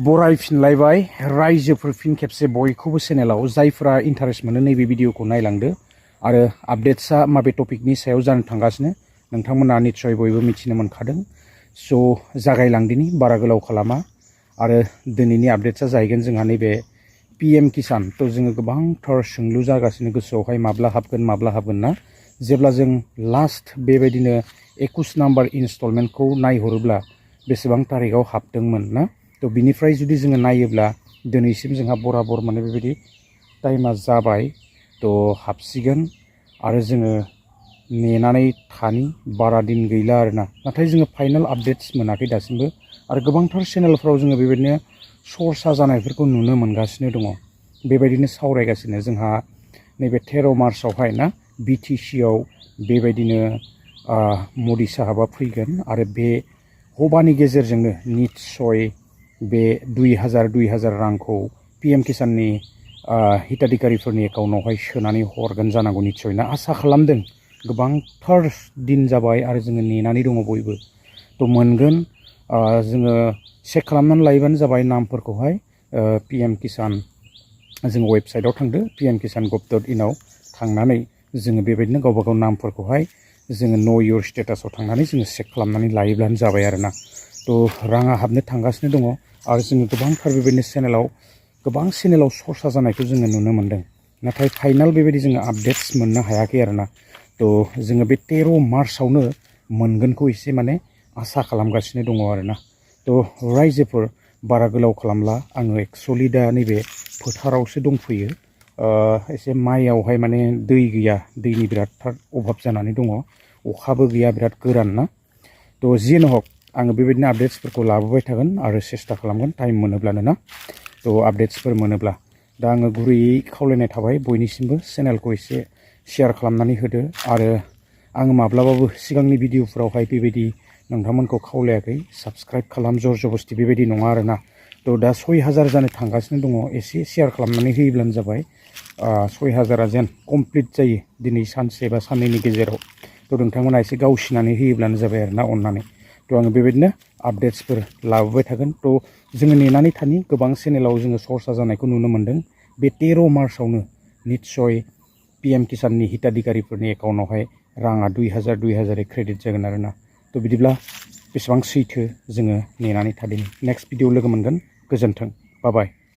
बरायफिनलायबाय रायजोफोर फिन खेबसे बयखौबो चेनेलाव जायफोरा इन्टारेस्ट मोनो नैबे भिडिअखौ नायलांदो आरो आपडेट्सआ माबे टपिकनि सायाव जानो थांगासिनो नोंथांमोना निस्सय बयबो मिथिनो मोनखादों स' जागायलांदिनि बारा गोलाव खालामा आरो दिनैनि आपडेट्सआ जाहैगोन जोंहा नैबे PM किसान थ' जोङो गोबांथार सोंलु जागासिनो गोसोआवहाय माब्ला हाबगोन ना जेब्ला जों लास्ट बेबायदिनो 21 नाम्बार इनस्टलमेन्टखौ नायहरोब्ला बेसेबां तारिखआव हाबदोंमोन ना तो बिनिफ्राय जुदि जोङो नायोब्ला दिनैसिम जोंहा बराबर माने बेबायदि टाइमा जाबाय तो हाबसिगोन आरो जोङो नेनानै थानि बारा दिन गैला आरोना नाथाय जोङो फाइनाल आपडेट्स मोनाखै दासिमबो आरो गोबांथार चेनेलफोराव जोङो बेबायदिनो सर्सा जानायफोरखौ नुनो मोनगासिनो दङ बेबायदिनो सावरायगासिनो जोंहा नैबे 13 मार्चआवहाय ना BTC आव बेबायदिनो मदि साहाबा फैगोन आरो बे हबानि गेजेरजोंनो निस्सय बे 2000 रांखौ PM किसाननि हिताधिकारिफोरनि एकाउन्टावहाय सोनानै हरगोन जानांगौ निस्सय ना आसा खालामदों गोबांथार दिन जाबाय आरो जोङो नेनानै दङ बयबो तो मोनगोन जोङो चेक खालामनानै लायोबानो जाबाय नामफोरखौहाय PM किसान जों वेबसाइटआव थांदो pmkisan.gov.in आव थांनानै जोङो बेबायदिनो गावबा गाव नामफोरखौहाय जोङो नो योर स्टेटासआव थांनानै जोङो चेक खालामनानै लायोब्लानो जाबाय आरोना तो राङा हाबनो थांगासिनो दङ आरो जोङो गोबांथार बेबायदिनो गोबां चेनेलाव सर्सा जानायखौ जोङो नुनो मोनदों नाथाय फाइनाल बेबायदि जोङो आपडेट्स मोननो हायाखै आरोना तो जोङो बे 13 मार्चआवनो मोनगोनखौ एसे माने आसा खालामगासिनो दङ आरोना तो रायजोफोर बारा गोलाव खालामला आङो एक्चुअली दा नैबे फोथारावसो दंफैयो एसे माइयावहाय माने दै गैया दैनि बिरादथार अभाब जानानै दङ अखाबो गैया बिराद गोरान ना तो जियानो हक आङो बेबायदिनो आपडेट्सफोरखौ लाबोबाय थागोन आरो सेस्था खालामगोन टाइम मोनोब्लानो ना तो आपडेट्सफोर मोनोब्ला दा आङो गुरैयै खावलायनाय थाबाय बयनिसिमबो चेनेलखौ एसे शेयार खालामनानै होदो आरो आङो माब्लाबाबो सिगांनि भिडिअफोरावहाय बेबायदि नोंथांमोनखौ खावलायाखै साबस्क्राइब खालाम जर जबस्ति बेबायदि नङा आरोना तो दा 6000 जानो थांगासिनो दङ एसे शेयार खालामनानै होयोब्लानो जाबाय 6000आ जेन कमप्लिट जायो दिनै सानसे बा साननैनि गेजेराव तो नोंथांमोना एसे गावसिनानै होयोब्लानो जाबाय आरोना अननानै तो आङो बेबायदिनो आपडेट्सफोर लाबोबाय थागोन तो जोङो नेनानै थानि गोबां चेनेलाव जोङो सर्सा जानायखौ नुनो मोनदों बे 13 मार्चआवनो निस्सय PM किसाननि हिताधिकारिफोरनि एकाउन्टावहाय राङा 2000 क्रेडिट जागोन आरोना तो बिदिब्ला बेसेबां सैथो जोङो नेनानै थादिनि नेक्स्ट भिडिअ लोगो मोनगोन गोजोन्थों बाय बाय